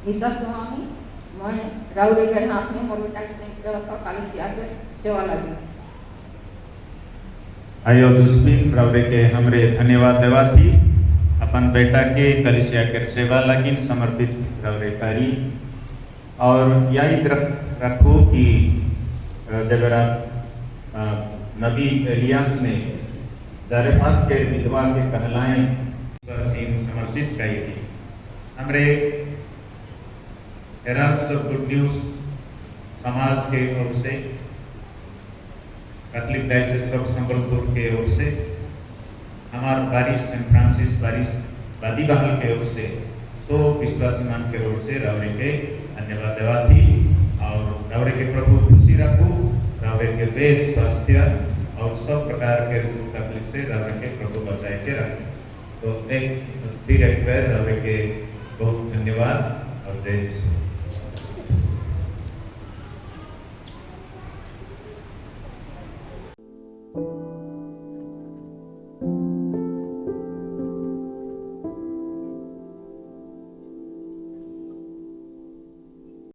मिसा सुहाही। मैं राउरे के हाथ में मोर बेटा के सेवा, कलीसिया के सेवा लगी। आयो दुस्पिन, रौरे के हमरे धन्यवाद देवाती, अपन बेटा के कलिसिया के सेवा लगिन समर्पित रौरे करी। और याद रखो कि जब आप नबी एलियास ने जारेफात के विधवा के कहलाएं समर्पित कई थी। हमरे हेराल्ड्स ऑफ गुड न्यूज समाज के ओर से, कैथोलिक डायसिस ऑफ संबलपुर के ओर से, हमार पारिश सेंट फ्रांसिस पारिश बादीबहाल के ओर से, सो विश्वासी मान के ओर से रावरे के धन्यवाद देवाती। और रावरे के प्रभु खुशी रखू, रावरे के बेस स्वास्थ्य और सब प्रकार के दुख तकलीफ से रावरे के प्रभु बचाए के रखे। तो एक फिर एक बार रावरे के बहुत धन्यवाद और जय यीशु।